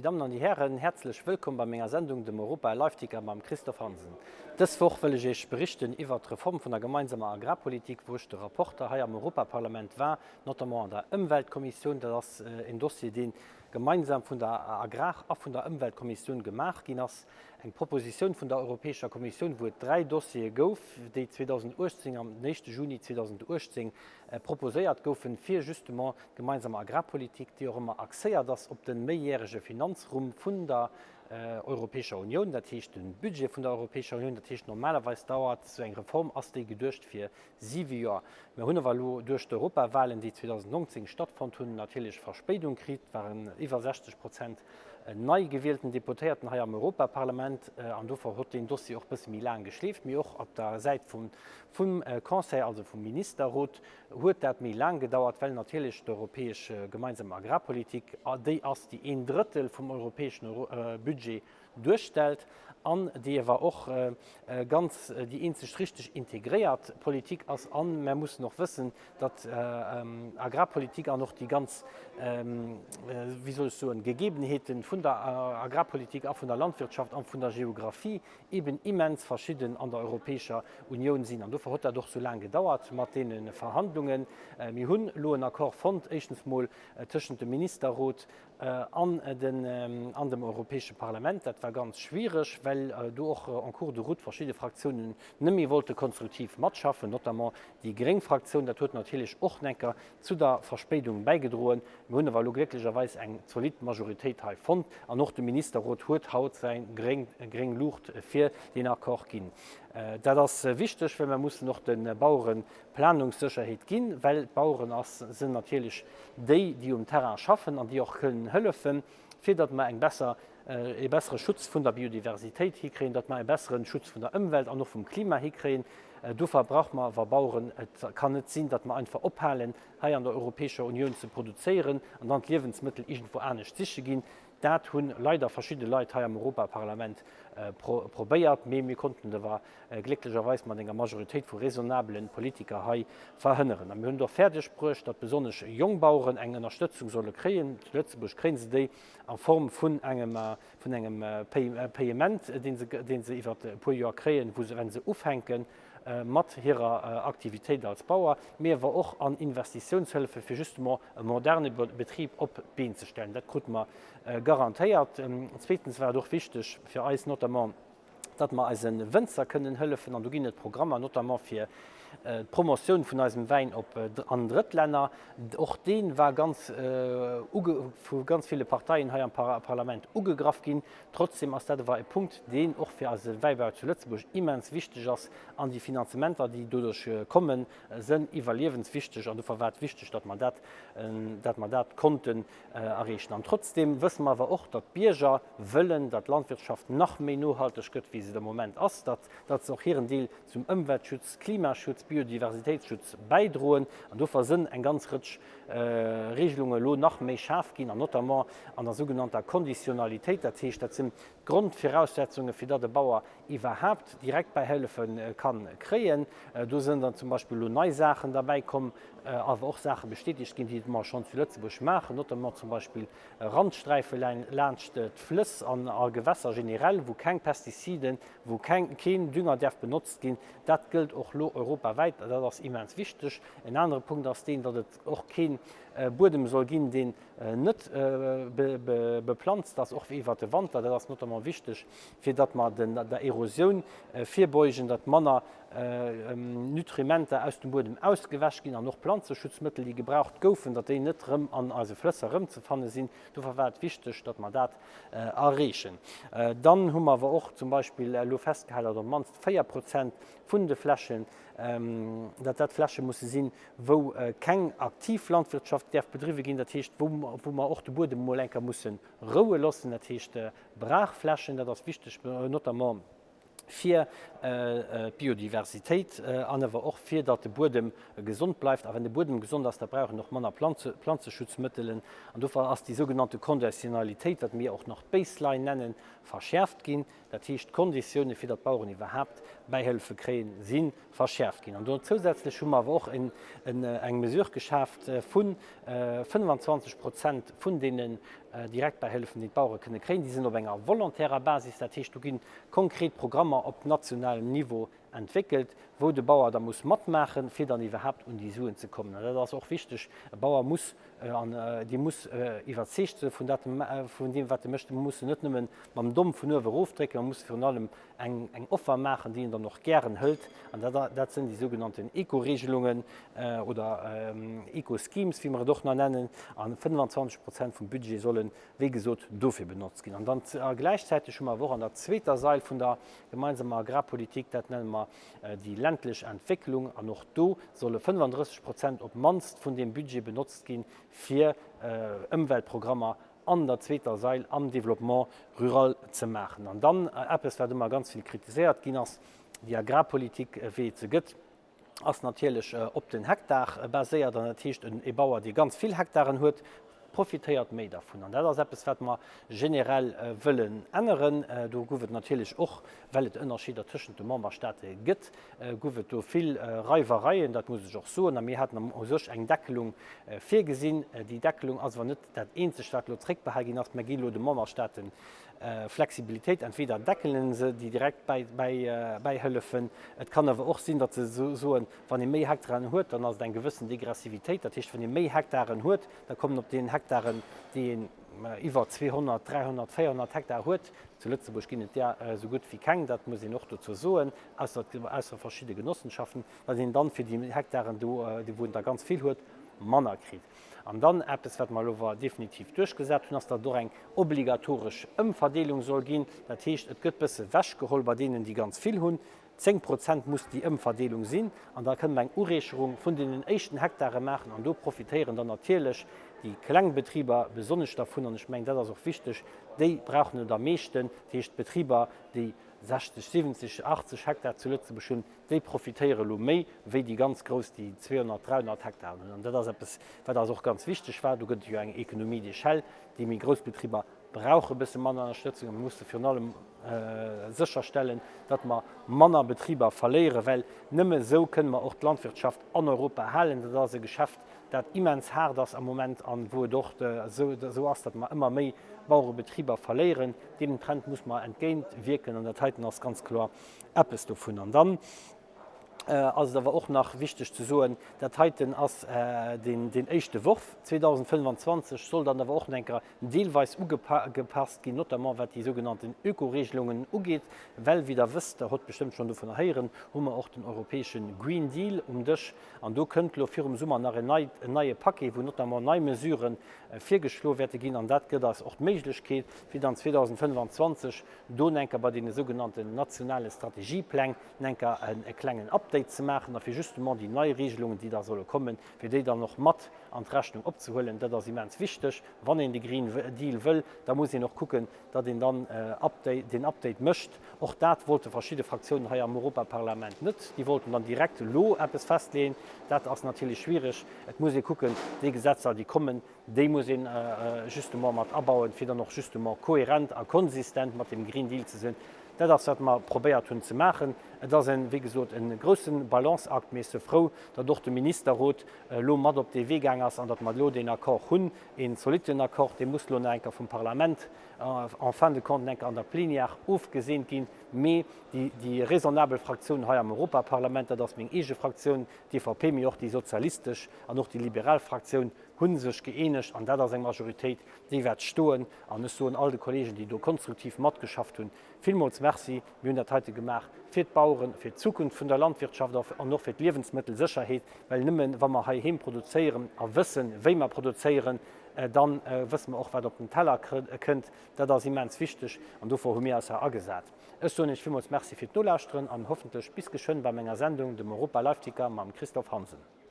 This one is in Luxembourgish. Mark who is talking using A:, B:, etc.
A: Dammen an déi Hären, häerzlech wëllkomm bei menger Sendung, dem Europa Liveticker mam Christophe Hansen. Dës Woch wëll ech Iech berichten iwwert d'Reform vun der gemeinsamer Agrarpolitik, wou ech de Rapporter hei am Europaparlament war, notamment an der Ëmweltkommissioun. Dat ass en Dossier, dee gemeinsam vun der Agrar a vun der Ëmweltkommissioun gemaach ginn ass. Eng Propositioun vun der Europäescher Kommissioun, wou et 3 Dossiere gouf, déi 2018, am den éischte Juni 2018 proposéiert goufen, fir justement d'gemeinsam Agrarpolitik, déi och ëmmer axéiert ass op de méijärege Finanzrumm vun der Europäescher Unioun, dat heescht de Budget vun der Europäescher Unioun, dat heescht normalerweis dauert esou eng Reform, ass déi geduecht fir siwe Joer. Mir hunn awer elo duerch d'Europawahlen, déi 2019 stattfonnt hunn, natierlech Verspéidung kritt, et waren iwwer 60 Prozent nei gewielten Deputéierten hei am Europaparlament an dofir hott deen Dossier och bësse méi laang geschleeft. Mee och op der Säit vum Conseil, also vum Ministerrot, huet dat méi laang gedauert, well natierlech d'europäesch gemeinsam Agrarpolitik déi ass, déi een Drëttel vum europäeschen Budget duerstellt an déi ewer och ganz déi eenzeg richteg integréiert Politik ass. A mer mussen och wëssen, datt Agrarpolitik an och déi ganz, wéi soll ech soen, Gegebenheete vun der Agrarpolitik a vun der Landwirtschaft a vun der Geographie eben immens verschidden an der Europäescher Unioun sinn. An dofir huet dat och sou laang gedauert mat deene Verhandlungen. Mir hunn elo en Accord fonnt, éischtens mol tëschent dem Ministerrot an an dem Europäesche Parlament. Dat war ganz schwiereg, well do och en cours de route verschidde Fraktiounen net méi wollte konstruktiv matschaffen, notamment déi gréng Fraktioun. Dat huet natierlech och enker zu der Verspéidung bäigedroen. Mir hunn awer elo glécklecherweis eng zolidd Majoritéit hei fonnt an och de Ministerrot huet haut säi gréng Luucht fir deen Accord ginn. Dat ass wichteg, well mer mussen och de Bauere Planungssécherheet ginn, well d'Baueren ass sinn natierlech déi, déi um Terrain schaffen an déi och kënnen hëllefen, fir datt mer eng besser, ee bessere Schutz vun der Biodiversitéit hikréien, datt mer e bessere Schutz vun der Ëmwelt an och vum Klima hikréien. Dofir brauche mer awer Baueren. Et kann net sinn, datt mer einfach ophalen, hei an der Europäescher Unioun ze produzéieren an dann d'Liewensmëttel iergendwou anescht siche ginn. Dat hu leider verschidde Leit hei am Europaparlament probéiert, mee mir konnten et awer glécklecherweis mat enger Majoritéit vu raisonnabele Politiker hei verhënneren. A mir hunn et och fäerdeg bruecht, datt besonnesch jonk Baueren eng Ënnerstëtzung solle kréien. Zu Lëtzebuerg kréie se déi a Form vun engem Payement, dee se iwwer e puer Joer kréien, wa se ufänken mat hirer Aktivitéit als Bauer, mee awer och an Investitiounshëllefe fir justement e moderne Betrib op d'Been ze stellen. Dat krute mer garantéiert. Zweetens war et och wichteg fir eis notamment, datt mer eise Wënzer kënnen hëllefen an do ginn et Programmer, notamment fir d'Promotioun vun eisem Wäin op an Drëttlänner. Och dee war ganz vu ganz ville Parteien hei am Parlament ugegraff ginn. Trotzdem ass dat awer e Punkt, deen och fir eise Wäibau zu Lëtzebuerg immens wichteg ass an déi Finanzementer, déi doduerch kommen, sënn iwwerliewenswichteg an dofir war et wichteg, datt mer dat, datt mer dat konnten erreechen. An trotzdem wësse mer awer och, datt d'Bierger wëllen, datt d'Landwirtschaft nach méi nohalteg gëtt, wéi se de Moment ass, datt, datt se och hiren Deel zum Ëmweltschutz, Klimaschutz, Biodiversitéitsschutz bäidroen an dofir sënn eng ganz Rëtsch Regelunge elo nach méi schaarf ginn, an notamment an der sougenannter Konditionalitéit, dat heescht, dat sinn d'Grondviraussetzunge fir datt e Bauer iwwerhaapt direkt Bäihëllefe ka kréien. Do sinn dann zum Beispill elo nei Saachen derbäi komm, awer och Saache bestätegt ginn, déi mer schonn zu Lëtzebuerg maachen, notamment zum Beispill Randsträife laanscht d'Flëss an a Gewässer generell, wou keng Pestiziden, wou keen Dünger däerf benotzt ginn. Dat gëllt och elo europawäit, dat ass immens wichteg. En anere Punkt ass deen, datt et och kee Buedem soll ginn, deen net beplanzt ass, och iwwert de Wanter. Dat ass notamment wichteg, fir datt mer der Erosioun virbeugen, datt manner Nutrimenter aus dem Buedem ausgewäsch ginn an och Planzeschutzmëttel, déi gebraucht goufen, datt déi net erëm an eise Flëss erëmzefanne sinn. Dofir war et wichteg, datt mer dat erreechen. Dann hu mer awer och zum Beispill elo festgehalen, datt op d'mannst 4 Prozent vun de Flächen, datt dat Fläche musse sinn, wou keng aktiv Landwirtschaft däerf bedriwwe ginn, dat heescht, wou mer och de Buedem emol eng Kéier musse roue loossen, dat heescht Braachflächen. Dat ass wichteg, notamment fir. d'Biodiversitéit an awer och fir datt de Buedem gesond bleift. A wenn de Buedem gesond ass, da brauch en och manner Planzeschutzmëttelen. An dofir ass déi sougenannte Konditionalitéit, wat mir och nach d'Baseline nennen, verschäerft ginn. Dat heescht, d'Konditioune fir datt d'Baueren iwwerhaapt Bäihëllefe kréien, si verschäerft ginn. An do zousätzlech hu mer awer och eng Mesure geschaaft vu 25 Prozent vun deenen Direktbäihëllefen, déi d'Bauere kënne kréien. Déi sinn op enger volontärer Basis, dat heescht, do gi konkret Programmer op nationalem Niveau entwéckelt, wou de Bauer da muss matmaachen, fir dann iwwerhaapt un déi Suen ze kommen. An dat ass och wichteg, E Bauer muss, an dee muss iwwerzeegt si vun dat, vun deem, wat e mécht. Mer mussen net nëmme mam Domm vun uewe erofdrécken, mer musse virun allem eng, eng Offer maachen, déi en dann och gären hëlt. An dat, dat sinn déi sougenannten Eco-Regelungen oder Eco-Schemes, wéi mer et och nach nennen. A 25 Prozent vum Budget sollen, wéi gesot, dofir benotzt ginn. An dann gläichzäiteg hu mer awer och an der zweeter Sail vun der gemeinsamer Agrarpolitik, dat nenne mer déi ländlech Entwécklung, an och do solle 35 Prozent op d'mannst vun deem Budget benotzt ginn, fir Ëmweltprogrammer an der zweeter Sail am Développement rural ze maachen. An dann eppes, wat ëmmer ganz vill kritiséiert ginn ass, déi Agrarpolitik, wéi et se gëtt, ass natierlech op den Hektar baséiert an dat heescht, e Bauer, dee ganz vill Hektaren huet, profitéiert méi dervun. An dat ass eppes, wat mer generell wëllen änneren. Do gouf et natierlech och, well et Ënnerscheeder tëschent de Memberstaate gëtt, gouf et do vill Reiwereien, dat muss ech och soen. A mir haten u sech eng Deckelung virgesinn. Déi Deckelung ass awer net dat eenzegt, wat elo zréckbehal ginn ass. Mer gi elo de Memberstaaten Flexibilitéit, entweder deckelen se déi direkt Bäihëllefen, et kann awer och sinn, datt se soen, wann ee méi Hektaren huet, dann ass et eng gewëssen Degressivitéit, dat heescht, wann ee méi Hektaren huet, da kommen op deenen Hektaren, déi een iwwer 200, 300, 400 Hektar huet, zu Lëtzebuerg ginn et där esou gutt wéi keng, dat muss een och dozou soen, ausser verschidde Genossenschaften, datt een dann fir déi Hektaren do, wou een der ganz vill huet, manner kritt. An dann eppes, wat mer elo awer definitiv duerchgesat hunn, ass, datt et och eng obligatoresch Ëmverdeelung soll ginn. Dat heescht, et gëtt bësse wechgeholl bei deenen, déi ganz vill hunn. 10 Prozent muss déi Ëmverdeelung sinn. An da kënne mer eng Ureecherung vun deenen éischten Hektare maachen. An do profitéieren dann natierlech déi kleng Betriber besonnesch dervun. An ech mengen, dat ass och wichteg, déi brauchen et am meeschten. Dat heescht, d'Betriber, déi 60, 70, 80 Hektar zu Lëtzebuerg hunn, Déi profitéiere elo méi wéi déi ganz grouss, déi 200, 300 Hektaren hunn. An dat ass eppes, wat eis och ganz wichteg war. Do gëtt et jo eng Économie d'échelle. Déi méi grouss Betriber brauche e bësse manner Ënnerstëtzung. A mir musse virun allem sécherstellen, datt mer manner Betriber verléieren, well nëmme esou kënne mer och d'Landwirtschaft an Europa halen. Dat ass e Geschäft, dat immens haart ass am Moment an wou et och esou ass, datt mer ëmmer méi Bauerebetriber verléieren. Deem Trend muss mer entgéintwierken an dat heiten ass ganz kloer eppes dovun. An dann ass et awer och nach wichteg ze soen, dat heiten ass deen éischte Worf. 2025 soll dann awer och nach eng Kéier deelweis ugepasst ginn, notamment wat déi sougenannten Ökoregelungen ugeet, well, wéi Der wësst, Der hott bestëmmt schonn dovunner héieren, hu mer och den europäesche Green Deal um Dësch. An do kënnt elo virum Summer nach en neie Paquet, wou notamment nei Mesurë virgeschloe wäerte ginn. An dat gëtt eis och d'Méiglechkeet, fir dann 2025 do enker bei deene sougenannten nationale Strategiepläng enker e klengen Update ze maachen a fir justement déi nei Regelungen, déi da solle kommen, fir déi dann och mat an d'Rechnung opzehuelen. Dat ass immens wichteg. Wann een de Green Deal wëll, da muss een och kucken, datt een dann deen Update mécht. Och dat wollte verschidde Fraktiounen hei am Europaparlament net. Déi wollten dann direkt elo eppes festleeën. Dat ass natierlech schwierig. Et muss ee kucken, déi Gesetzer, déi kommen, Déi muss een justement mat abauen, fir dann och justement kohärent a konsistent mat dem Green Deal ze sinn. Dat ass, wat mer probéiert hunn ze maachen. Et ass, wéi gesot, e grousse Balanceakt, mee ech si frou, datt och de Ministerrot elo mat op dee Wee gaang ass an datt mer elo deen Accord hunn, een zolitten Accord. Dee muss elo nach eng Kéier vum Parlament en fin de compte nach eng Kéier an der Plénière ofgeseent ginn. Mee déi raisonnabel Fraktioun hei am Europaparlament, dat ass meng eege Fraktioun, d'EVP, mee och déi sozialistesch an och déi liberal Fraktioun, hu sech gëeenegt, an dat ass eng Majoritéit, déi wäert stoen. An ech soen all de Kollegen, déi do konstruktiv matgeschafft hunn, villmools Merci. Mir hunn dat heite gemaach fir d'Baueren, fir d'Zukunft vun der Landwirtschaft an och fir d'Liewensmëttelsécherheet, well nëmme wa mer heiheem produzéieren a wëssen, wéi mer produzéieren, da wësse mer och, wat op den Teller kënnt. Dat ass immens wichteg an dofir hu mir eis hei agesat. Ech soen Iech villmools Merci fir d'Nolauschteren an hoffentlech bis geschwënn bei menger Sendung, dem Europa Live Ticker mam Christophe Hansen.